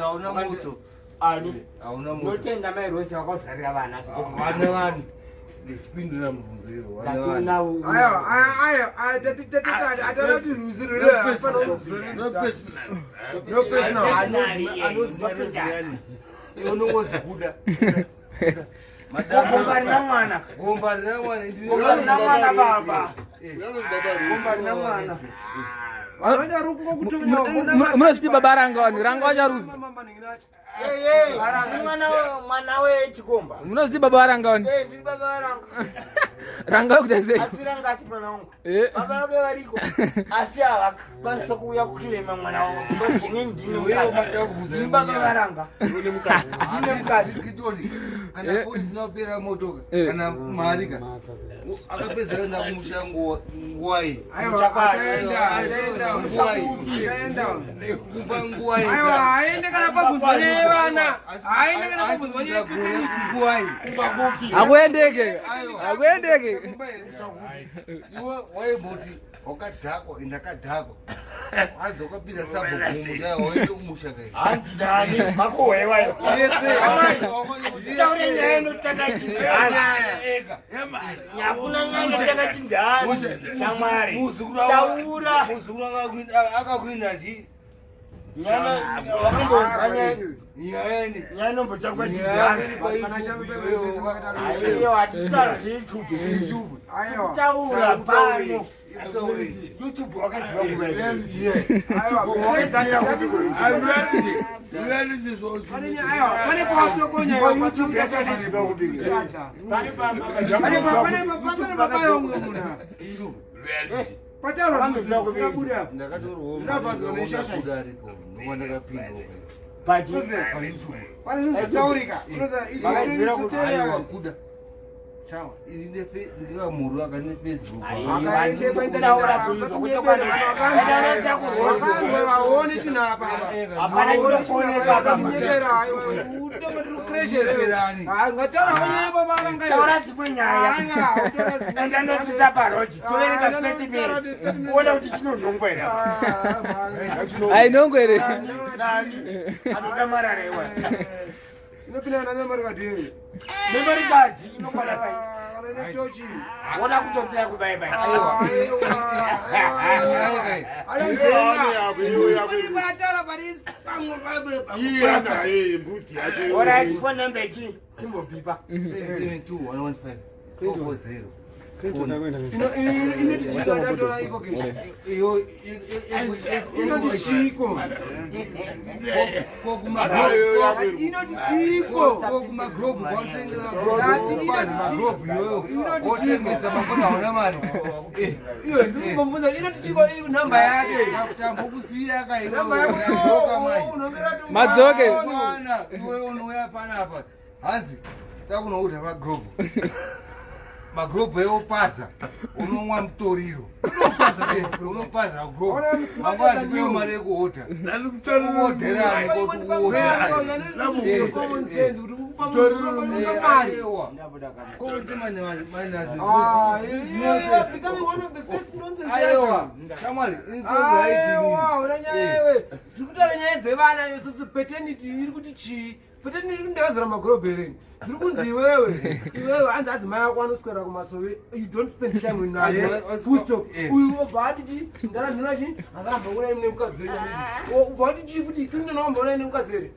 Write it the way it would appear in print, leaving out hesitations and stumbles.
Hauna moto. Ani? Hauna moto. Ndotenda mai Rose vakazvarira vana. Vana vani. Ndichipindura mubvunzo iwo. Vana vani. Ndatinavo. Aiwa, aiwa, aiwa, tati tati atana kuti rwizi rwuri No personal. No personal. Anozi Rose yani. Iwe unongozi kuda. Gomba rina mwana. Gomba rina mwana. Gomba rina mwana baba. Eh. Unonzi baba Gomba rina mwana. Munozviti baba ranga wani, ranga wacharupi? Hey, hey, mwana mwana wechikomba. Munozviti baba varanga wani? Eh, ndiri baba varanga. Ranga wekuita sei? Asi ranga asi mwana wangu. Eh. Baba vake variko. Asi havakwanisa kuuya kuclaima mwana wavo. Because inini ndini Iwewe mukadzi. mada kubvunza Ndini baba varanga. Une mukadzi. Ndine mukadzi. Kitoni. Kana foni dzinopera motoka. Eh. Kana mari ka. Akapedza kuenda kumusha nguwa iyi. Kumba nguwa iyi. Aiwa, aende kana pabvunzwa nevana. Aende kana pabvunzwa Nguwa iyi. Hakuendeke, hakuendeke. Iwe waimboti wakadhakwa ndakadhakwa. Hanzi wakapinda sabhuku kumusha waende kumusha kai. Hanzi nani? Makuhwewa. Taure nyaya inotanga chinzani. Ega. Hakuna nyaya inotanga chinzani. Shamwari. Muzukuru Taura. Muzukuru akakuinda chi. Nyaya wakambonzwa nyaya. Nyaya ni. Nyaya inombotangwa chinzani. Aiwa, hatitaura zveYouTube. Taura pano. YouTube wakaziva kuva Reality shows. Pane pawatokonya YouTube yacho anoziva kuti pane baba yonge muna Reality. pataura zvinhu apa. Ndakatorwa aripo ndakapinda pachi Pane zvinhu zvataurika. Makazivira kuti aiwa kuda chawa ini ndikamuru akane Facebook taura zvinhu zvokuti kwani Vaone chinhu apa apa. hapana chinofoneka apa taura dzimwe nyaya enda notsita paroji tovereka 30 minutes uone kuti chinonhongwa here apa Ainongo here. nani anoda marara iwa Inopinda na memory card iyoyo. memory card inokwana kai Kana netochi. ona kutotsira kubaibai Iye naye mbudzi yacho. Alright, phone number ichi timbobhipa 772 115 440 Inoti chiko tatora iko kesha. iyo Inoti chiko. Inoti chiko. kokumagirobhu kwamutengesa magirobhu iyoyo wotengesa mangona hauna mari Iwe ndikumbobvunza inoti chiko iri namba yake. tambokusiya ka Namba yako iweodzoka mai unongera tu. Madzoke. Bwana iwe unouya panapa hanzi takunoudha magirobhu magirobhu eopaza unomwa mutoriro unopaza girobhu mangwana ndikuyo mari yekuhodha kuhodherani koti uhodha Common sense kuti ukupa munhu mari. aiwa Ah, you are becoming one of the first nonsense. aiwa shamwari Aiwa, una nyaya iwe. Tiri kutaura nyaya dzevana isusu paternity iri kuti chii? Paternity iri kuti ndakazara magorobho here? Zviri kunzi iwewe, iwewe hanzi adzimai ako anoswera kumasowe, you don't spend time with naye. Full stop. Uyu obva ati chii? Ndara ndinoona chii? Hazana mboona ine mukadzi here. Obva ati chii futi? Clinton wamboona ine mukadzi here?